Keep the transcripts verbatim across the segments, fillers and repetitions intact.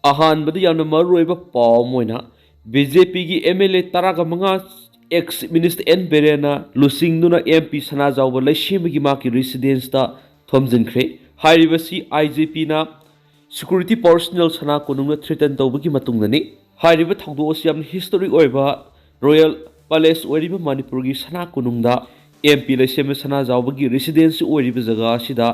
ꯑꯍꯥꯟꯕꯗ ꯌꯥꯝꯅ ꯃꯔꯨꯑꯣꯏꯕ ꯄꯥꯎ ꯑꯃ ꯑꯣꯏꯅ, ꯕꯤ ꯖꯦ ꯄꯤꯒꯤ ꯑꯦꯝ ꯑꯦꯜ ꯑꯦ ꯇꯔꯥꯒ ꯃꯉꯥ, ꯑꯦꯛꯁ ꯃꯤꯅꯤꯁꯇꯔ ꯑꯦꯟ ꯕꯤꯔꯦꯟꯅ ꯂꯨꯆꯤꯡꯗꯨꯅ ꯑꯦꯝ ꯄꯤ ꯁꯅꯥꯖꯥꯎꯕ ꯂꯩꯁꯦꯝꯕꯒꯤ ꯃꯍꯥꯛꯀꯤ ꯔꯤꯁꯤꯗꯦꯟꯁꯇ ꯊꯣꯝꯖꯤꯟꯈ꯭ꯔꯦ꯫ ꯍꯥꯏꯔꯤꯕꯁꯤ ꯑꯥꯏ ꯖꯤ ꯄꯤꯅ ꯁꯦꯀ꯭ꯌꯨꯔꯤꯇꯤ ꯄꯥꯔꯁꯣꯅꯦꯜ ꯁꯅꯥ ꯀꯣꯅꯨꯡꯗ ꯊ꯭ꯔꯦꯇꯟ ꯇꯧꯕꯒꯤ ꯃꯇꯨꯡꯗꯅꯤ꯫ ꯍꯥꯏꯔꯤꯕ ꯊꯧꯗꯣꯛ ꯑꯁꯤ ꯌꯥꯝꯅ ꯍꯤꯁꯇꯣꯔꯤꯛ ꯑꯣꯏꯕ ꯔꯣꯌꯦꯜ ꯄꯦꯂꯦꯁ ꯑꯣꯏꯔꯤꯕ ꯃꯅꯤꯄꯨꯔꯒꯤ ꯁꯅꯥ ꯀꯣꯅꯨꯡꯗ ꯑꯦꯝ ꯄꯤ ꯂꯩꯁꯦꯝꯕ ꯁꯅꯥꯖꯥꯎꯕꯒꯤ ꯔꯤꯁꯤꯗꯦꯟꯁꯤ ꯑꯣꯏꯔꯤꯕ ꯖꯒꯥ ꯑꯁꯤꯗ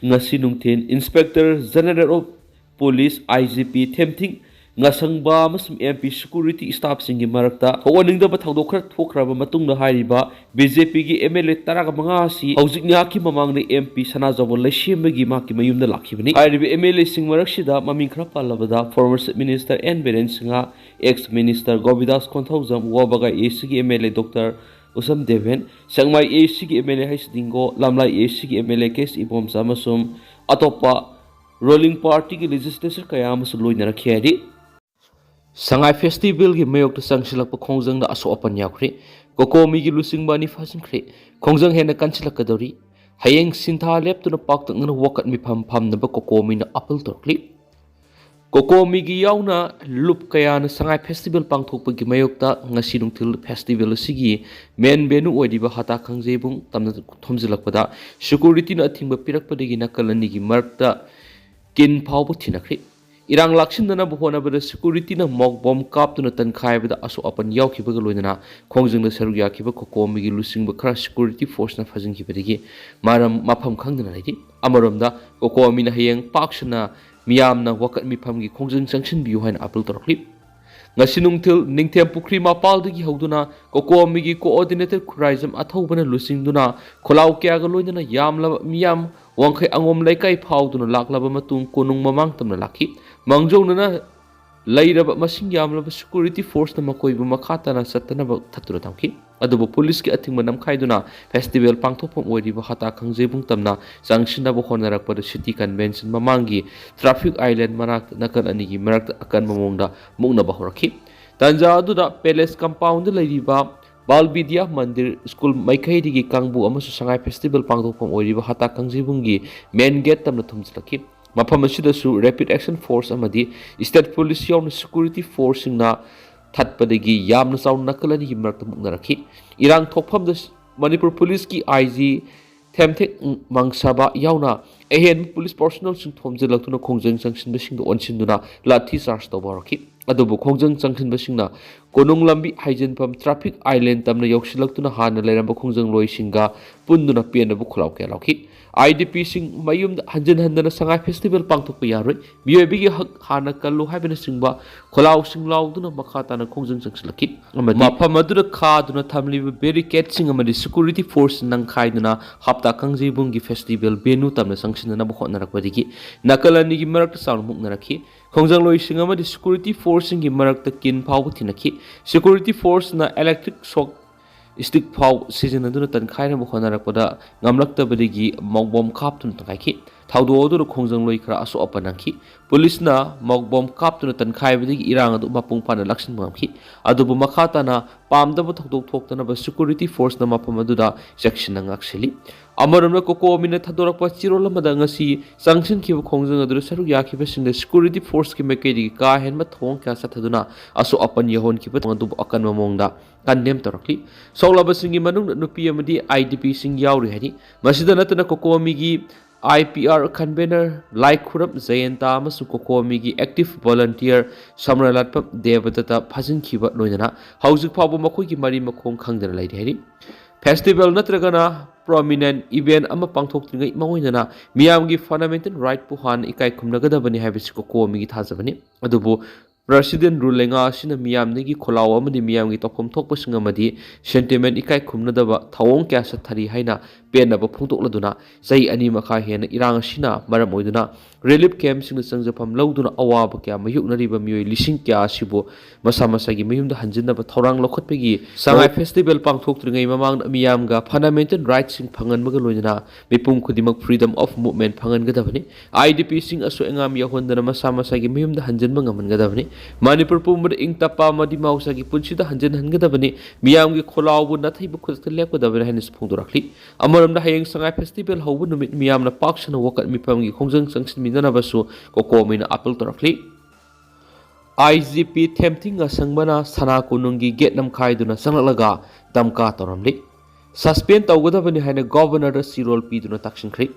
ꯉꯁꯤ ꯅꯨꯡꯊꯤꯜ inspector general of police, I G P, ꯊꯦꯝꯊꯤꯡ ꯉꯁꯪꯕ ꯑꯃꯁꯨꯡ ꯑꯦꯝ ꯄꯤ ꯁꯦꯀ꯭ꯌꯨꯔꯤꯇꯤ ꯁ꯭ꯇꯥꯐꯁꯤꯡꯒꯤ ꯃꯔꯛꯇ ꯊꯣꯛꯍꯟꯅꯤꯡꯗꯕ ꯊꯧꯗꯣꯛ ꯈꯔ ꯊꯣꯛꯈ꯭ꯔꯕ ꯃꯇꯨꯡꯗ ꯍꯥꯏꯔꯤꯕ ꯕꯤ ꯖꯦ ꯄꯤꯒꯤ ꯑꯦꯝ ꯑꯦꯜ ꯑꯦ ꯇꯔꯥꯒ ꯃꯉꯥ ꯑꯁꯤ ꯍꯧꯖꯤꯛ ꯉꯥꯏꯍꯥꯛꯀꯤ ꯃꯃꯥꯡꯗ ꯑꯦꯝ ꯄꯤ ꯁꯅꯥꯖꯥꯎꯕ ꯂꯩꯁꯦꯝꯕꯒꯤ ꯃꯍꯥꯛꯀꯤ ꯃꯌꯨꯝꯗ ꯂꯥꯛꯈꯤꯕꯅꯤ꯫ ꯍꯥꯏꯔꯤꯕ ꯑꯦꯝ ꯑꯦꯜ ꯑꯦꯁꯤꯡ ꯃꯔꯛꯁꯤꯗ ꯃꯃꯤꯡ ꯈꯔ ꯄꯜꯂꯕꯗ former chief minister N Biren Singh, ex minister Gobindas Konthoujam, ꯋꯥꯕꯒꯥꯏ ꯑꯦ ꯁꯤꯒꯤ M L A doctor Usham Deben, Sekmai A ꯁꯤꯒꯤ ꯑꯦꯝ ꯑꯦꯜ ꯑꯦ ꯍꯩꯁ ꯗꯤꯡꯒꯣ, ꯂꯝꯂꯥꯏ ꯑꯦ ꯁꯤꯒꯤ ꯑꯦꯝ ꯑꯦꯜ ꯑꯦ ꯀꯦ ꯑꯦꯁ ꯏꯕꯣꯝꯆꯥ ꯑꯃꯁꯨꯡ ꯑꯇꯣꯞꯄ ꯔꯨꯂꯤꯡ ꯄꯥꯔꯇꯤꯒꯤ ꯂꯦꯖꯤꯁꯂꯦꯆꯔ ꯀꯌꯥ ꯑꯃꯁꯨ ꯂꯣꯏꯅꯔꯛꯈꯤ ꯍꯥꯏꯔꯤ꯫ ꯁꯉꯥꯏ ꯐꯦꯁꯇꯤꯚꯦꯜꯒꯤ ꯃꯥꯌꯣꯛꯇ ꯆꯪꯁꯤꯜꯂꯛꯄ ꯈꯣꯡꯖꯪꯗ ꯑꯁꯣꯛ ꯑꯄꯟ ꯌꯥꯎꯈ꯭ꯔꯦ꯫ ꯀꯣꯀꯣꯃꯤꯒꯤ ꯂꯨꯆꯤꯡꯕ ꯑꯅꯤ ꯐꯥꯖꯤꯟꯈ꯭ꯔꯦ꯫ ꯈꯣꯡꯖꯪ ꯍꯦꯟꯅ ꯀꯟꯁꯤꯜꯂꯛꯀꯗꯧꯔꯤ꯫ ꯍꯌꯦꯡ ꯁꯤꯟꯊꯥ ꯂꯦꯞꯇꯨꯅ ꯄꯥꯛꯇꯛꯅꯅ ꯋꯥꯀꯠ ꯃꯤꯐꯝ ꯐꯝꯅꯕ ꯀꯣꯀꯣꯃꯤꯅ ꯑꯥꯄꯤꯜ ꯇꯧꯔꯛꯂꯤ꯫ ꯀꯣꯀꯣꯃꯤꯒꯤ ꯌꯥꯎꯅ ꯂꯨꯞ ꯀꯌꯥꯅ ꯁꯉꯥꯏ ꯐꯦꯁꯇꯤꯚꯦꯜ ꯄꯥꯡꯊꯣꯛꯄꯒꯤ ꯃꯥꯌꯣꯛꯇ ꯉꯁꯤ ꯅꯨꯡꯊꯤꯜ ꯐꯦꯁꯇꯤꯚꯦꯜ ꯑꯁꯤꯒꯤ ꯃꯦꯟ ꯚꯦꯅꯨ ꯑꯣꯏꯔꯤꯕ ꯍꯇꯥ ꯈꯥꯡꯖꯩꯕꯨꯡ ꯇꯝꯅ ꯊꯣꯝꯖꯤꯜꯂꯛꯄꯗ ꯁꯦꯀ꯭ꯌꯨꯔꯤꯇꯤꯅ ꯑꯊꯤꯡꯕ ꯄꯤꯔꯛꯄꯗꯒꯤ ꯅꯥꯀꯜ ꯑꯅꯤꯒꯤ ꯃꯔꯛꯇ ꯀꯤꯟ ꯐꯥꯎꯕ ꯊꯤꯅꯈ꯭ꯔꯦ꯫ ꯏꯔꯥꯡ ꯂꯥꯛꯁꯤꯟꯗꯅꯕ ꯍꯣꯠꯅꯕꯗ ꯁꯦꯀ꯭ꯌꯨꯔꯤꯇꯤꯅ ꯃꯣꯛ ꯕꯣꯝ ꯀꯥꯞꯇꯨꯅ ꯇꯟꯈꯥꯏꯕꯗ ꯑꯁꯣꯛ ꯑꯄꯟ ꯌꯥꯎꯈꯤꯕꯒ ꯂꯣꯏꯅꯅ ꯈꯣꯡꯖꯪꯗ ꯁꯔꯨꯛ ꯌꯥꯈꯤꯕ ꯀꯣꯀꯣꯃꯤꯒꯤ ꯂꯨꯆꯤꯡꯕ ꯈꯔ ꯁꯦꯀ꯭ꯌꯨꯔꯤꯇꯤ ꯐꯣꯔꯁꯅ ꯐꯥꯖꯤꯟꯈꯤꯕꯗꯒꯤ ꯃꯔꯝ ꯃꯐꯝ ꯈꯪꯗꯅ ꯂꯩꯔꯤ꯫ ꯑꯃꯔꯣꯝꯗ ꯀꯣꯀꯣꯃꯤꯅ ꯍꯌꯦꯡ ꯄꯥꯛ ꯁꯟꯅ ꯃꯤꯌꯥꯝꯅ ꯋꯥꯀꯠ ꯃꯤꯐꯝꯒꯤ ꯈꯣꯡꯖꯪ ꯆꯪꯁꯤꯟꯕꯤꯌꯨ ꯍꯥꯏꯅ ꯑꯥꯄꯤꯜ ꯇꯧꯔꯛꯂꯤ꯫ ꯉꯁꯤ ꯅꯨꯡꯊꯤꯜ ꯅꯤꯡꯊꯦꯝ ꯄꯨꯈ꯭ꯔꯤ ꯃꯄꯥꯜꯗꯒꯤ ꯍꯧꯗꯨꯅ ꯀꯣꯀꯣꯃꯤꯒꯤ ꯀꯣꯑꯣꯔꯗꯤꯅꯦꯇꯔ ꯈꯨꯔꯥꯏꯖꯝ ꯑꯊꯧꯕꯅ ꯂꯨꯆꯤꯡꯗꯨꯅ ꯈꯣꯜꯂꯥꯎ ꯀꯌꯥꯒ ꯂꯣꯏꯅꯅ ꯌꯥꯝꯂꯕ ꯃꯤꯌꯥꯝ ꯋꯥꯡꯈꯩ ꯑꯉꯣꯝ ꯂꯩꯀꯥꯏ ꯐꯥꯎꯗꯨꯅ ꯂꯥꯛꯂꯕ ꯃꯇꯨꯡ ꯀꯣꯅꯨꯡ ꯃꯃꯥꯡ ꯇꯝꯅ ꯂꯥꯛꯈꯤ꯫ ꯃꯥꯡꯖꯧꯅꯅ ꯂꯩꯔꯕ ꯃꯁꯤꯡ ꯌꯥꯝꯂꯕ ꯁꯦꯀ꯭ꯌꯨꯔꯤꯇꯤ ꯐꯣꯔꯁꯅ ꯃꯈꯣꯏꯕꯨ ꯃꯈꯥ ꯇꯥꯅ ꯆꯠꯇꯅꯕ ꯊꯠꯇꯨꯅ ꯊꯝꯈꯤ꯫ ꯑꯗꯨꯕꯨ ꯄꯨꯂꯤꯁꯀꯤ ꯑꯊꯤꯡꯕ ꯅꯝꯈꯥꯏꯗꯨꯅ ꯐꯦꯁꯇꯤꯚꯦꯜ ꯄꯥꯡꯊꯣꯛꯐꯝ ꯑꯣꯏꯔꯤꯕ ꯍꯇꯥ ꯈꯪꯖꯩꯕꯨꯡ ꯇꯝꯅ ꯆꯪꯁꯤꯟꯅꯕ ꯍꯣꯠꯅꯔꯛꯄꯗ ꯁꯤꯇꯤ ꯀꯟꯚꯦꯟꯁꯟ ꯃꯃꯥꯡꯒꯤ ꯇ꯭ꯔꯥꯐꯤꯛ ꯑꯥꯏꯂꯦꯟ ꯃꯅꯥꯛꯇ ꯅꯥꯀꯜ ꯑꯅꯤꯒꯤ ꯃꯔꯛꯇ ꯑꯀꯟꯕ ꯃꯑꯣꯡꯗ ꯃꯨꯛꯅꯕ ꯍꯧꯔꯛꯈꯤ꯫ ꯇꯥꯟꯖꯥ ꯑꯗꯨꯗ ꯄꯦꯂꯦꯁ ꯀꯝꯄꯥꯎꯟꯗ ꯂꯩꯔꯤꯕ ꯕꯥꯜ ꯕꯤꯗ꯭ꯌꯥ ꯃꯟꯗꯤꯔ ꯁ꯭ꯀꯨꯜ ꯃꯥꯏꯀꯩꯗꯒꯤ ꯀꯥꯡꯕꯨ ꯑꯃꯁꯨꯡ ꯁꯉꯥꯏ ꯐꯦꯁꯇꯤꯚꯦꯜ ꯄꯥꯡꯊꯣꯛꯐꯝ ꯑꯣꯏꯔꯤꯕ ꯍꯇꯥ ꯀꯥꯡꯖꯩꯕꯨꯡꯒꯤ ꯃꯦꯟ ꯒꯦꯠ ꯇꯝꯅ ꯊꯨꯝꯖꯤꯜꯂꯛꯈꯤ꯫ ꯃꯐꯝ ꯑꯁꯤꯗꯁꯨ Rapid Action Force ꯑꯃꯗꯤ State Police ꯌꯥꯎꯅ security forceꯁꯤꯡꯅ ꯊꯠꯄꯗꯒꯤ ꯌꯥꯝꯅ ꯆꯥꯎꯅ ꯅꯥꯀꯜ ꯑꯅꯤꯒꯤ ꯃꯔꯛꯇ ꯃꯨꯛꯅꯔꯛꯈꯤ꯫ ꯏꯔꯥꯡ ꯊꯣꯛꯐꯝꯗ ꯃꯅꯤꯄꯨꯔ ꯄꯨꯂꯤꯁꯀꯤ I G ꯊꯦꯝꯊꯦꯛ ꯃꯥꯡꯁꯥꯕ ꯌꯥꯎꯅ ꯑꯍꯦꯟꯕ ꯄꯨꯂꯤꯁ personnelꯁꯤꯡ ꯊꯣꯝꯖꯤꯜꯂꯛꯇꯨꯅ ꯈꯣꯡꯖꯪ ꯆꯪꯁꯤꯟꯕꯁꯤꯡꯗ ꯑꯣꯟꯁꯤꯟꯗꯨꯅ ꯂꯥꯊꯤ ꯆꯥꯔꯖ ꯇꯧꯕ ꯍꯧꯔꯛꯈꯤ꯫ ꯑꯗꯨꯕꯨ ꯈꯣꯡꯖꯪ ꯆꯪꯁꯤꯟꯕꯁꯤꯡꯅ ꯀꯣꯅꯨꯡ ꯂꯝꯕꯤ ꯍꯥꯏꯖꯤꯟꯐꯝ traffic island ꯇꯝꯅ ꯌꯧꯁꯤꯜꯂꯛꯇꯨꯅ ꯍꯥꯟꯅ ꯂꯩꯔꯝꯕ ꯈꯣꯡꯖꯪꯂꯣꯏꯁꯤꯡꯒ ꯄꯨꯟꯗꯨꯅ ꯄꯦꯟꯅꯕ ꯈꯣꯜꯂꯥꯎ ꯀꯌꯥ ꯂꯥꯎꯈꯤ꯫ I D Pꯁꯤꯡ ꯃꯌꯨꯝꯗ ꯍꯟꯖꯤꯟ ꯍꯟꯗꯅ ꯁꯉꯥꯏ festival ꯄꯥꯡꯊꯣꯛꯄ ꯌꯥꯔꯣꯏ, ꯃꯤꯑꯣꯏꯕꯒꯤ ꯍꯛ ꯍꯥꯟꯅ ꯀꯜꯂꯨ ꯍꯥꯏꯕꯅꯆꯤꯡꯕ ꯈꯣꯜꯂꯥꯎꯁꯤꯡ ꯂꯥꯎꯗꯨꯅ ꯃꯈꯥ ꯇꯥꯅ ꯈꯣꯡꯖꯪ ꯆꯪꯁꯤꯜꯂꯛꯈꯤ꯫ ꯑꯃꯗꯤ ꯃꯐꯝ ꯑꯗꯨꯗ ꯈꯥꯗꯨꯅ ꯊꯝꯂꯤꯕ barricadeꯁꯤꯡ ꯑꯃꯗꯤ security force ꯅꯪꯈꯥꯏꯗꯨꯅ ꯍꯞꯇꯥ ꯀꯥꯡꯖꯩꯕꯨꯡꯒꯤ festival venue ꯇꯝꯅ ꯆꯪꯁꯤꯟꯅꯅꯕ ꯍꯣꯠꯅꯔꯛꯄꯗꯒꯤ ꯅꯥꯀꯜ ꯑꯅꯤꯒꯤ ꯃꯔꯛꯇ ꯆꯥꯎꯅ ꯃꯨꯛꯅꯔꯛꯈꯤ꯫ ꯈꯣꯡꯖꯪꯂꯣꯏꯁꯤꯡ ꯑꯃꯗꯤ security forceꯁꯤꯡꯒꯤ ꯃꯔꯛꯇ ꯀꯤꯟ ꯐꯥꯎꯕ ꯊꯤꯅꯈꯤ꯫ Security forceꯅ electric shock stick ꯐꯥꯎ ꯁꯤꯖꯤꯟꯅꯗꯨꯅ ꯇꯟꯈꯥꯏꯅꯕ ꯍꯣꯠꯅꯔꯛꯄꯗ ꯉꯝꯂꯛꯇꯕꯗꯒꯤ ꯃꯧꯕꯣꯝ ꯀꯥꯞꯇꯨꯅ ꯇꯪꯈꯥꯏꯈꯤ꯫ ꯊꯧꯗꯣꯛ ꯑꯗꯨꯗ ꯈꯣꯡꯖꯪꯂꯣꯏ ꯈꯔ ꯑꯁꯣꯛ ꯑꯄꯟ ꯅꯪꯈꯤ꯫ ꯄꯨꯂꯤꯁꯅ ꯃꯧꯕꯣꯝ ꯀꯥꯞꯇꯨꯅ ꯇꯟꯈꯥꯏꯕꯗꯒꯤ ꯏꯔꯥꯡ ꯑꯗꯨ ꯃꯄꯨꯡ ꯐꯥꯅ ꯂꯥꯛꯁꯤꯟꯕ ꯉꯝꯈꯤ꯫ ꯑꯗꯨꯕꯨ ꯃꯈꯥ ꯇꯥꯅ ꯄꯥꯝꯗꯕ ꯊꯧꯗꯣꯛ ꯊꯣꯛꯇꯅꯕ security forceꯅ ꯃꯐꯝ ꯑꯗꯨꯗ ꯆꯦꯛꯁꯤꯟꯅ ꯉꯥꯛꯁꯦꯜꯂꯤ꯫ ꯑꯃꯔꯣꯝꯗ, COCOMIꯅ ꯊꯥꯗꯣꯔꯛꯄ ꯆꯦꯔꯣꯜ ꯑꯃꯗ ꯉꯁꯤ ꯆꯪꯁꯤꯟꯈꯤꯕ ꯈꯣꯡꯖꯪ ꯑꯗꯨꯗ ꯁꯔꯨꯛ ꯌꯥꯈꯤꯕꯁꯤꯡꯗ security forceꯀꯤ ꯃꯥꯏꯀꯩꯗꯒꯤ ꯀꯥ ꯍꯦꯟꯕ ꯊꯧꯑꯣꯡ ꯀꯌꯥ ꯆꯠꯊꯗꯨꯅ ꯑꯁꯣꯛ ꯑꯄꯟ ꯌꯧꯍꯟꯈꯤꯕ ꯊꯧꯑꯣꯡ ꯑꯗꯨꯕꯨ ꯑꯀꯟꯕ ꯃꯑꯣꯡꯗ condemn ꯇꯧꯔꯛꯂꯤ꯫ ꯁꯣꯛꯂꯕꯁꯤꯡꯒꯤ ꯃꯅꯨꯡꯗ ꯅꯨꯄꯤ ꯑꯃꯗꯤ I D Pꯁꯤꯡ ꯌꯥꯎꯔꯤ ꯍꯥꯏꯔꯤ꯫ ꯃꯁꯤꯗ ꯅꯠꯇꯅ COCOMIꯒꯤ I P R convener ꯂꯥꯏꯈꯨꯔꯝ ꯖꯌꯟꯇ ꯑꯃꯁꯨꯡ COCOMIꯒꯤ active volunteer ꯁꯝꯔꯂꯥꯠꯄꯝ ꯗꯦꯕꯗꯠꯇ ꯐꯥꯖꯤꯟꯈꯤꯕ ꯂꯣꯏꯅꯅ ꯍꯧꯖꯤꯛ ꯐꯥꯎꯕ ꯃꯈꯣꯏꯒꯤ ꯃꯔꯤ ꯃꯈꯣꯡ ꯈꯪꯗꯅ ꯂꯩꯔꯤ ꯍꯥꯏꯔꯤ꯫ Festival ꯅꯠꯇ꯭ꯔꯒꯅ prominent event ꯑꯃ ꯄꯥꯡꯊꯣꯛꯇ꯭ꯔꯤꯉꯩ ꯃꯥꯡꯑꯣꯏꯅꯅ ꯃꯤꯌꯥꯝꯒꯤ fundamental rightꯄꯨ ꯍꯥꯟꯅ ꯏꯀꯥꯏ ꯈꯨꯝꯅꯒꯗꯕꯅꯤ ꯍꯥꯏꯕꯁꯤ COCOMIꯒꯤ ꯊꯥꯖꯕꯅꯤ꯫ ꯑꯗꯨꯕꯨ President Rule ꯂꯩꯉꯥꯛ ꯑꯁꯤꯅ ꯃꯤꯌꯥꯝꯗꯒꯤ ꯈꯣꯜꯂꯥꯎ ꯑꯃꯗꯤ ꯃꯤꯌꯥꯝꯒꯤ ꯇꯧꯐꯝ ꯊꯣꯛꯄꯁꯤꯡ ꯑꯃꯗꯤ sentiment ꯏꯀꯥꯏ ꯈꯨꯝꯅꯗꯕ ꯊꯧꯑꯣꯡ ꯀꯌꯥ ꯆꯠꯊꯔꯤ ꯍꯥꯏꯅ ꯄꯦꯟꯅꯕ ꯐꯣꯡꯗꯣꯛꯂꯗꯨꯅ ꯆꯍꯤ ꯑꯅꯤ ꯃꯈꯥꯏ ꯍꯦꯟꯅ ꯏꯔꯥꯡ ꯑꯁꯤꯅ ꯃꯔꯝ ꯑꯣꯏꯗꯨꯅ relief campꯁꯤꯡꯗ ꯆꯪꯖꯐꯝ ꯂꯧꯗꯨꯅ ꯑꯋꯥꯕ ꯀꯌꯥ ꯃꯥꯌꯣꯛꯅꯔꯤꯕ ꯃꯤꯑꯣꯏ ꯂꯤꯁꯤꯡ ꯀꯌꯥ ꯑꯁꯤꯕꯨ ꯃꯁꯥ ꯃꯁꯥꯒꯤ ꯃꯌꯨꯝꯗ ꯍꯟꯖꯤꯟꯅꯕ ꯊꯧꯔꯥꯡ ꯂꯧꯈꯠꯄꯒꯤ ꯁꯉꯥꯏ festival ꯄꯥꯡꯊꯣꯛꯇ꯭ꯔꯤꯉꯩ ꯃꯃꯥꯡꯗ ꯃꯤꯌꯥꯝꯒ fundamental rightꯁꯤꯡ ꯐꯪꯍꯟꯕꯒ ꯂꯣꯏꯅꯅ ꯃꯤꯄꯨꯝ ꯈꯨꯗꯤꯡꯃꯛ freedom of movement ꯐꯪꯍꯟꯒꯗꯕꯅꯤ꯫ I D Pꯁꯤꯡ ꯑꯁꯣꯏ ꯑꯉꯥꯝ ꯌꯥꯎꯍꯟꯗꯅ ꯃꯁꯥ ꯃꯁꯥꯒꯤ ꯃꯌꯨꯝꯗ ꯍꯟꯖꯤꯟꯕ ꯉꯝꯍꯟꯒꯗꯕꯅꯤ꯫ ꯃꯅꯤꯄꯨꯔ ꯄꯨꯝꯕꯗ ꯏꯪ ꯇꯞꯄ ꯑꯃꯗꯤ ꯃꯍꯧꯁꯥꯒꯤ ꯄꯨꯟꯁꯤꯗ ꯍꯟꯖꯤꯟꯍꯟꯒꯗꯕꯅꯤ꯫ ꯃꯤꯌꯥꯝꯒꯤ ꯈꯣꯜꯂꯥꯎꯕꯨ ꯅꯥꯊꯩꯕ ꯈꯨꯗꯛꯇ ꯂꯦꯞꯀꯗꯕꯅꯤ ꯍꯥꯏꯅꯁꯨ ꯐꯣꯡꯗꯣꯔꯛꯂꯤ꯫ ꯑꯃꯔꯣꯝꯗ ꯃꯔꯝꯗ ꯍꯌꯦꯡ ꯁꯉꯥꯏ ꯐꯦꯁꯇꯤꯚꯦꯜ ꯍꯧꯕ ꯅꯨꯃꯤꯠ ꯃꯤꯌꯥꯝꯅ ꯄꯥꯛ ꯁꯟꯅ ꯋꯥꯀꯠ ꯃꯤꯐꯝꯒꯤ ꯈꯣꯡꯖꯪ ꯆꯪꯁꯤꯟꯃꯤꯟꯅꯅꯕꯁꯨ ꯀꯣꯀꯣꯃꯤꯅ ꯑꯥꯄꯤꯜ ꯇꯧꯔꯛꯂꯤ꯫ ꯑꯥꯏ ꯖꯤ ꯄꯤ ꯊꯦꯝꯊꯤꯡ ꯑꯁꯪꯕꯅ ꯁꯅꯥ ꯀꯣꯅꯨꯡꯒꯤ ꯒꯦꯠ ꯅꯝꯈꯥꯏꯗꯨꯅ ꯆꯪꯂꯛꯂꯒ ꯗꯝꯀꯥ ꯇꯧꯔꯝꯂꯤ꯫ ꯁꯁꯄꯦꯟ ꯇꯧꯒꯗꯕꯅꯤ ꯍꯥꯏꯅ ꯒꯣꯚꯔꯅꯔꯗ ꯆꯤꯔꯣꯜ ꯄꯤꯗꯨꯅ ꯇꯛꯁꯤꯟꯈ꯭ꯔꯤ꯫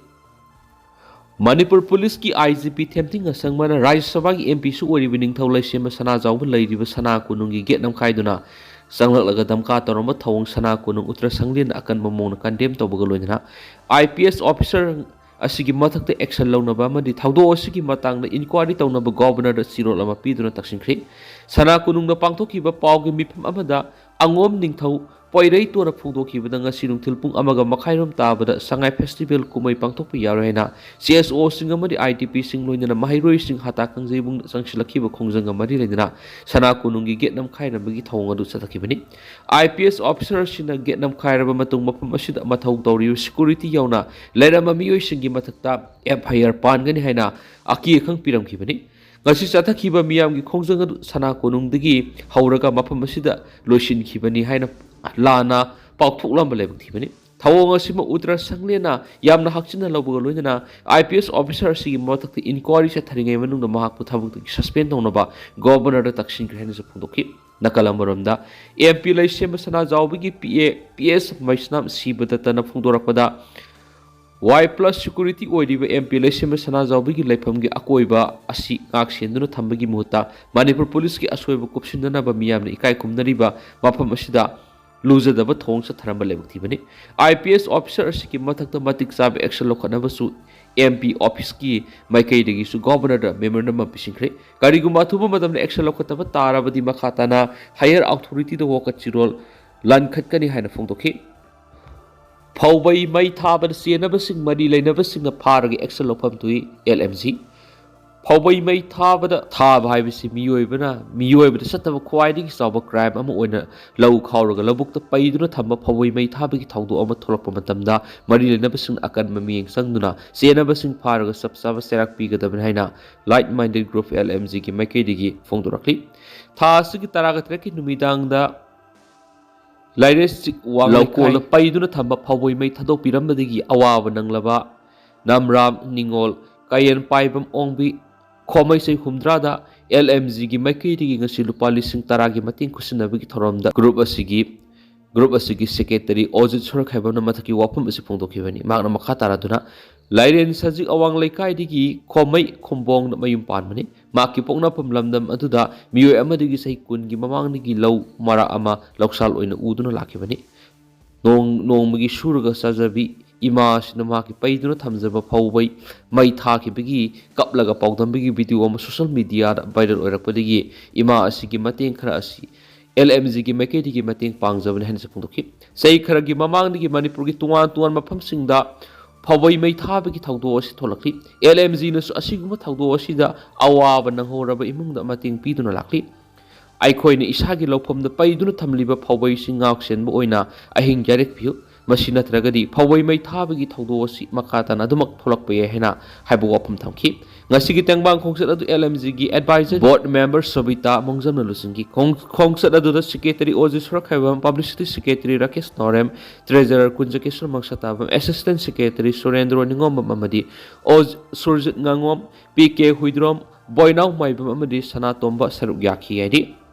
ꯃꯅꯤꯄꯨꯔ ꯄꯨꯂꯤꯁꯀꯤ ꯑꯥꯏ ꯖꯤ ꯄꯤ ꯊꯦꯝꯊꯤꯡ ꯑꯁꯪꯕꯅ ꯔꯥꯖ꯭ꯌ ꯁꯚꯥꯒꯤ ꯑꯦꯝ ꯄꯤꯁꯨ ꯑꯣꯏꯔꯤꯕ ꯅꯤꯡꯊꯧ ꯂꯩꯁꯦꯝꯕ ꯁꯅꯥꯖꯥꯎꯕ ꯂꯩꯔꯤꯕ ꯁꯅꯥ ꯀꯣꯅꯨꯡꯒꯤ ꯒꯦꯠ ꯅꯝꯈꯥꯏꯗꯨꯅ ꯆꯪꯂꯛꯂꯒ ꯗꯝꯀꯥ ꯇꯧꯔꯝꯕ ꯊꯧꯑꯣꯡ ꯁꯅꯥ ꯀꯣꯅꯨꯡ ꯎꯠꯇ꯭ꯔ ꯁꯪꯂꯦꯟꯅ ꯑꯀꯟꯕ ꯃꯑꯣꯡꯗ ꯀꯟꯗꯦꯝ ꯇꯧꯕꯒ ꯂꯣꯏꯅꯅ ꯑꯥꯏ ꯄꯤ ꯑꯦꯁ ꯑꯣꯐꯤꯁꯔ ꯑꯁꯤꯒꯤ ꯃꯊꯛꯇ ꯑꯦꯛꯁꯟ ꯂꯧꯅꯕ ꯑꯃꯗꯤ ꯊꯧꯗꯣꯛ ꯑꯁꯤꯒꯤ ꯃꯇꯥꯡꯗ ꯏꯟꯀ꯭ꯋꯥꯔꯤ ꯇꯧꯅꯕ ꯒꯣꯚꯔꯅꯔꯗ ꯆꯤꯔꯣꯜ ꯑꯃ ꯄꯤꯗꯨꯅ ꯇꯛꯁꯤꯟꯈ꯭ꯔꯤ꯫ ꯁꯅꯥ ꯀꯣꯅꯨꯡꯗ ꯄꯥꯡꯊꯣꯛꯈꯤꯕ ꯄꯥꯎꯒꯤ ꯃꯤꯐꯝ ꯑꯃꯗ ꯑꯉꯣꯝ ꯅꯤꯡꯊꯧ ꯄꯣꯏꯔꯩꯇꯣꯅ ꯐꯣꯡꯗꯣꯛꯈꯤꯕꯗ ꯉꯁꯤ ꯅꯨꯡꯊꯤꯜ ꯄꯨꯡ ꯑꯃꯒ ꯃꯈꯥꯏꯔꯣꯝ ꯇꯥꯕꯗ ꯁꯉꯥꯏ ꯐꯦꯁꯇꯤꯚꯦꯜ ꯀꯨꯝꯍꯩ ꯄꯥꯡꯊꯣꯛꯄ ꯌꯥꯔꯣꯏ ꯍꯥꯏꯅ ꯁꯤ ꯑꯦꯁ ꯑꯣꯁꯤꯡ ꯑꯃꯗꯤ ꯑꯥꯏ ꯗꯤ ꯄꯤꯁꯤꯡ ꯂꯣꯏꯅꯅ ꯃꯍꯩꯔꯣꯏꯁꯤꯡ ꯍꯇꯥ ꯀꯥꯡꯖꯩꯕꯨꯡꯗ ꯆꯪꯁꯤꯜꯂꯛꯈꯤꯕ ꯈꯣꯡꯖꯪꯒ ꯃꯔꯤ ꯂꯩꯅꯅ ꯁꯅꯥ ꯀꯣꯅꯨꯡꯒꯤ ꯒꯦꯠ ꯅꯝꯈꯥꯏꯔꯝꯕꯒꯤ ꯊꯧꯑꯣꯡ ꯑꯗꯨ ꯆꯠꯊꯈꯤꯕꯅꯤ꯫ ꯑꯥꯏ ꯄꯤ ꯑꯦꯁ ꯑꯣꯐꯤꯁꯔ ꯑꯁꯤꯅ ꯒꯦꯠ ꯅꯝꯈꯥꯏꯔꯕ ꯃꯇꯨꯡ ꯃꯐꯝ ꯑꯁꯤꯗ ꯃꯊꯧ ꯇꯧꯔꯤꯕ ꯁꯦꯀ꯭ꯌꯨꯔꯤꯇꯤ ꯌꯥꯎꯅ ꯂꯩꯔꯝꯕ ꯃꯤꯑꯣꯏꯁꯤꯡꯒꯤ ꯃꯊꯛꯇ ꯑꯦꯐ ꯑꯥꯏ ꯑꯥꯔ ꯄꯥꯟꯒꯅꯤ ꯍꯥꯏꯅ ꯑꯀꯤ ꯑꯈꯪ ꯄꯤꯔꯝꯈꯤꯕꯅꯤ꯫ ꯉꯁꯤ ꯆꯠꯊꯈꯤꯕ ꯃꯤꯌꯥꯝꯒꯤ ꯈꯣꯡꯖꯪ ꯑꯗꯨ ꯁꯅꯥ ꯀꯣꯅꯨꯡꯗꯒꯤ ꯍꯧꯔꯒ ꯃꯐꯝ ꯑꯁꯤꯗ ꯂꯣꯏꯁꯤꯟꯈꯤꯕꯅꯤ ꯍꯥꯏꯅ ꯂꯥꯟꯅ ꯄꯥꯎꯊꯣꯛꯂꯝꯕ ꯂꯥꯏꯕꯛ ꯊꯤꯕꯅꯤ꯫ ꯊꯧꯑꯣꯡ ꯑꯁꯤꯃ ꯎꯠꯇ꯭ꯔ ꯁꯪꯂꯦꯟꯅ ꯌꯥꯝꯅ ꯍꯛꯆꯤꯟꯅ ꯂꯧꯕꯒ ꯂꯣꯏꯅꯅ ꯑꯥꯏ ꯄꯤ ꯑꯦꯁ ꯑꯣꯐꯤꯁꯔ ꯑꯁꯤꯒꯤ ꯃꯊꯛꯇ ꯏꯟꯀ꯭ꯋꯥꯔꯤ ꯆꯠꯊꯔꯤꯉꯩ ꯃꯅꯨꯡꯗ ꯃꯍꯥꯛꯄꯨ ꯊꯕꯛꯇꯒꯤ ꯁꯁꯄꯦꯟ ꯇꯧꯅꯕ ꯒꯣꯚꯔꯅꯔꯗ ꯇꯛꯁꯤꯟꯈ꯭ꯔꯦ ꯍꯥꯏꯅꯁꯨ ꯐꯣꯡꯗꯣꯛꯈꯤ꯫ ꯅꯥꯀꯜ ꯑꯃꯔꯣꯝꯗ, ꯑꯦꯝ ꯄꯤ ꯂꯩꯁꯦꯝꯕ ꯁꯅꯥꯖꯥꯎꯕꯒꯤ ꯄꯤ ꯑꯦ ꯄꯤ ꯑꯦꯁ ꯃꯩꯁꯅꯥꯝ ꯁꯤꯕꯗꯠꯇꯅ ꯐꯣꯡꯗꯣꯔꯛꯄꯗ, ꯋꯥꯏ ꯄ꯭ꯂꯁ ꯁꯦꯀ꯭ꯌꯨꯔꯤꯇꯤ ꯑꯣꯏꯔꯤꯕ ꯑꯦꯝ ꯄꯤ ꯂꯩꯁꯦꯝꯕ ꯁꯅꯥꯖꯥꯎꯕꯒꯤ ꯂꯩꯐꯝꯒꯤ ꯑꯀꯣꯏꯕ ꯑꯁꯤ ꯉꯥꯛ ꯁꯦꯟꯗꯨꯅ ꯊꯝꯕꯒꯤ ꯃꯍꯨꯠꯇ ꯃꯅꯤꯄꯨꯔ ꯄꯨꯂꯤꯁꯀꯤ ꯑꯁꯣꯏꯕ ꯀꯨꯞꯁꯤꯟꯅꯅꯕ ꯃꯤꯌꯥꯝꯅ ꯏꯀꯥꯏ ꯈꯨꯝꯅꯔꯤꯕ ꯃꯐꯝ ꯑꯁꯤꯗ ꯂꯨꯖꯗꯕ ꯊꯧꯑꯣꯡ ꯆꯠꯊꯔꯝꯕ ꯂꯥꯏꯕꯛ ꯊꯤꯕꯅꯤ꯫ ꯑꯥꯏ ꯄꯤ ꯑꯦꯁ ꯑꯣꯐꯤꯁꯔ ꯑꯁꯤꯒꯤ ꯃꯊꯛꯇ ꯃꯇꯤꯛ ꯆꯥꯕ ꯑꯦꯛꯁꯟ ꯂꯧꯈꯠꯅꯕꯁꯨ ꯑꯦꯝ ꯄꯤ ꯑꯣꯐꯤꯁꯀꯤ ꯃꯥꯏꯀꯩꯗꯒꯤꯁꯨ ꯒꯣꯚꯔꯅꯔꯗ ꯃꯦꯃꯣꯔꯦꯟꯗꯝ ꯑꯃ ꯄꯤꯁꯤꯟꯈ꯭ꯔꯦ꯫ ꯀꯔꯤꯒꯨꯝꯕ ꯑꯊꯨꯕ ꯃꯇꯝꯗ ꯑꯦꯛꯁꯟ ꯂꯧꯈꯠꯇꯕ ꯇꯥꯔꯕꯗꯤ ꯃꯈꯥ ꯇꯥꯅ ꯍꯥꯌꯔ ꯑꯣꯊꯣꯔꯤꯇꯤꯗ ꯋꯥꯀꯠ ꯆꯤꯔꯣꯜ ꯂꯥꯟꯈꯠꯀꯅꯤ ꯍꯥꯏꯅ ꯐꯣꯡꯗꯣꯛꯈꯤ꯫ ꯐꯧꯕꯩ ꯃꯩ ꯊꯥꯕꯗ ꯆꯦꯟꯅꯕꯁꯤꯡ ꯃꯔꯤ ꯂꯩꯅꯕꯁꯤꯡꯅ ꯐꯥꯔꯒ ꯑꯦꯛꯁꯟ ꯂꯧꯐꯝ ꯊꯣꯛꯏ, ꯑꯦꯜ ꯑꯦꯝ ꯖꯤ꯫ ꯐꯧꯕꯩ ꯃꯩ ꯊꯥꯕꯗ, ꯊꯥꯕ ꯍꯥꯏꯕꯁꯤ ꯃꯤꯑꯣꯏꯕꯅ, ꯃꯤꯑꯣꯏꯕꯗ ꯆꯠꯇꯕ ꯈ꯭ꯋꯥꯏꯗꯒꯤ ꯆꯥꯎꯕ ꯀ꯭ꯔꯥꯏꯝ ꯑꯃ ꯑꯣꯏꯅ ꯂꯧ ꯈꯥꯎꯔꯒ ꯂꯧꯕꯨꯛꯇ ꯄꯩꯗꯨꯅ ꯊꯝꯕ ꯐꯧꯕꯩ ꯃꯩ ꯊꯥꯕꯒꯤ ꯊꯧꯗꯣꯛ ꯑꯃ ꯊꯣꯛꯂꯛꯄ ꯃꯇꯝꯗ ꯃꯔꯤ ꯂꯩꯅꯕꯁꯤꯡꯅ ꯑꯀꯟꯕ ꯃꯤꯠꯌꯦꯡ ꯆꯪꯗꯨꯅ ꯆꯦꯟꯅꯕꯁꯤꯡ ꯐꯥꯔꯒ ꯆꯞ ꯆꯥꯕ ꯆꯩꯔꯥꯛ ꯄꯤꯒꯗꯕꯅꯤ ꯍꯥꯏꯅ Like Minded Group, L M ꯖꯤꯒꯤ ꯃꯥꯏꯀꯩꯗꯒꯤ ꯐꯣꯡꯗꯣꯔꯛꯂꯤ꯫ ꯊꯥ ꯑꯁꯤꯒꯤ ꯇꯔꯥꯒ ꯇꯔꯦꯠꯀꯤ ꯅꯨꯃꯤꯗꯥꯡꯗ ꯂꯥꯏꯔꯦꯟꯁꯤꯛ ꯋꯥꯡ ꯂꯧꯀꯣꯜꯗ ꯂꯩꯀꯥꯏ ꯄꯩꯗꯨꯅ ꯊꯝꯕ ꯐꯧꯕꯩ ꯃꯩ ꯊꯥꯗꯣꯛꯄꯤꯔꯝꯕꯗꯒꯤ ꯑꯋꯥꯕ ꯅꯪꯂꯕ ꯅꯝꯔꯥꯝ ꯅꯤꯉꯣꯜ ꯀꯥꯌꯦꯟ ꯄꯥꯏꯕꯝ ꯑꯣꯡꯕꯤ ꯈꯣꯃꯩꯁꯩ ꯍꯨꯝꯗ꯭ꯔꯥꯗ ꯑꯦꯜ ꯑꯦꯝ ꯖꯤꯒꯤ ꯃꯥꯏꯀꯩꯗꯒꯤ ꯉꯁꯤ ꯂꯨꯄꯥ ꯂꯤꯁꯤꯡ ꯇꯔꯥꯒꯤ ꯃꯇꯦꯡ ꯈꯨꯠꯁꯤꯟꯅꯕꯒꯤ ꯊꯧꯔꯝꯗ ꯒ꯭ꯔꯨꯞ ꯑꯁꯤꯒꯤ, ꯒ꯭ꯔꯨꯞ ꯑꯁꯤꯒꯤ ꯁꯦꯀ꯭ꯔꯦꯇꯔꯤ ꯑꯣꯖꯤꯠ ꯁꯣꯔꯈꯥꯏꯕꯝꯅ ꯃꯊꯛꯀꯤ ꯋꯥꯐꯝ ꯑꯁꯤ ꯐꯣꯡꯗꯣꯛꯈꯤꯕꯅꯤ꯫ ꯃꯍꯥꯛꯅ ꯃꯈꯥ ꯇꯥꯔꯗꯨꯅ, ꯂꯥꯏꯔꯦꯟ ꯁꯖꯤꯛ ꯑꯋꯥꯡ ꯂꯩꯀꯥꯏꯗꯒꯤ ꯈꯣꯃꯩ ꯈꯨꯝꯕꯣꯡꯗ ꯃꯌꯨꯝ ꯄꯥꯟꯕꯅꯤ꯫ ꯃꯍꯥꯛꯀꯤ ꯄꯣꯛꯅꯐꯝ ꯂꯝꯗꯝ ꯑꯗꯨꯗ ꯃꯤꯑꯣꯏ ꯑꯃꯗꯒꯤ ꯆꯍꯤ ꯀꯨꯟꯒꯤ ꯃꯃꯥꯡꯗꯒꯤ ꯂꯧ ꯃꯔꯥ ꯑꯃ ꯂꯧꯁꯥꯜ ꯑꯣꯏꯅ ꯎꯗꯨꯅ ꯂꯥꯛꯈꯤꯕꯅꯤ꯫ ꯅꯣꯡ-, ꯅꯣꯡꯃꯒꯤ ꯁꯨꯔꯒ ꯆꯥꯖꯕꯤ ꯏꯃꯥ ꯑꯁꯤꯅ ꯃꯍꯥꯛꯀꯤ ꯄꯩꯗꯨꯅ ꯊꯝꯖꯕ ꯐꯧꯕꯩ ꯃꯩ ꯊꯥꯈꯤꯕꯒꯤ ꯀꯞꯂꯒ ꯄꯥꯎꯗꯝꯕꯒꯤ ꯚꯤꯗꯤꯑꯣ ꯑꯃ ꯁꯣꯁꯤꯌꯦꯜ ꯃꯤꯗꯤꯌꯥꯗ ꯚꯥꯏꯔꯦꯜ ꯑꯣꯏꯔꯛꯄꯗꯒꯤ ꯏꯃꯥ ꯑꯁꯤꯒꯤ ꯃꯇꯦꯡ ꯈꯔ ꯑꯁꯤ ꯑꯦꯜ ꯑꯦꯝ ꯖꯤꯒꯤ ꯃꯥꯏꯀꯩꯗꯒꯤ ꯃꯇꯦꯡ ꯄꯥꯡꯖꯕꯅꯤ ꯍꯥꯏꯅꯁꯨ ꯐꯣꯡꯗꯣꯛꯈꯤ꯫ ꯆꯍꯤ ꯈꯔꯒꯤ ꯃꯃꯥꯡꯗꯒꯤ ꯃꯅꯤꯄꯨꯔꯒꯤ ꯇꯣꯉꯥꯟ ꯇꯣꯉꯥꯟꯕ ꯃꯐꯝꯁꯤꯡꯗ ꯐꯧꯕꯩ ꯃꯩ ꯊꯥꯕꯒꯤ ꯊꯧꯗꯣꯛ ꯑꯁꯤ ꯊꯣꯛꯂꯛꯂꯤ꯫ ꯑꯦꯜ ꯑꯦꯝ ꯖꯤꯅꯁꯨ ꯑꯁꯤꯒꯨꯝꯕ ꯊꯧꯗꯣꯛ ꯑꯁꯤꯗ ꯑꯋꯥꯕ ꯅꯪꯍꯧꯔꯕ ꯏꯃꯨꯡꯗ ꯃꯇꯦꯡ ꯄꯤꯗꯨꯅ ꯂꯥꯛꯂꯤ꯫ ꯑꯩꯈꯣꯏꯅ ꯏꯁꯥꯒꯤ ꯂꯧꯐꯝꯗ ꯄꯩꯗꯨꯅ ꯊꯝꯂꯤꯕ ꯐꯧꯕꯩꯁꯤꯡ ꯉꯥꯛ ꯁꯦꯟꯕ ꯑꯣꯏꯅ ꯑꯍꯤꯡ ꯌꯥꯔꯦꯛꯄꯤꯌꯨ꯫ ꯃꯁꯤ ꯅꯠꯇ꯭ꯔꯒꯗꯤ ꯐꯧꯕꯩ ꯃꯩ ꯊꯥꯕꯒꯤ ꯊꯧꯗꯣꯛ ꯑꯁꯤ ꯃꯈꯥ ꯇꯥꯅ ꯑꯗꯨꯃꯛ ꯊꯣꯛꯂꯛꯄ ꯌꯥꯏ ꯍꯥꯏꯅ ꯍꯥꯏꯕ ꯋꯥꯐꯝ ꯊꯝꯈꯤ꯫ ꯉꯁꯤꯒꯤ ꯇꯦꯡꯕꯥꯡ ꯈꯣꯡꯆꯠ ꯑꯗꯨ ꯑꯦꯜ ꯑꯦꯝ ꯖꯤꯒꯤ ꯑꯦꯗꯚꯥꯏꯖꯔ ꯕꯣꯔꯗ ꯃꯦꯝꯕꯔ ꯁꯣꯕꯤꯇꯥ ꯃꯣꯡꯖꯝꯅ ꯂꯨꯆꯤꯡꯈꯤ꯫ ꯈꯣꯡ-, ꯈꯣꯡꯆꯠ ꯑꯗꯨꯗ ꯁꯦꯀ꯭ꯔꯦꯇꯔꯤ ꯑꯣꯖꯤ Sorokhaibam, publicity secretary Rakesh Norem, treasurer Kunjakesor Mangsatabam, assistant secretary Surendro Ningombam ꯑꯃꯗꯤ ꯑꯣꯖ ꯁꯨꯔꯖꯤꯠ ꯉꯥꯉꯣꯝ, ꯄꯤ ꯀꯦ ꯍꯨꯏꯗ꯭ꯔꯣꯝ, ꯕꯣꯏꯅꯥꯎ ꯃꯥꯏꯕꯝ ꯑꯃꯗꯤ ꯁꯅꯥꯇꯣꯝꯕ ꯁꯔꯨꯛ ꯌꯥꯈꯤ ꯍꯥꯏꯔꯤ꯫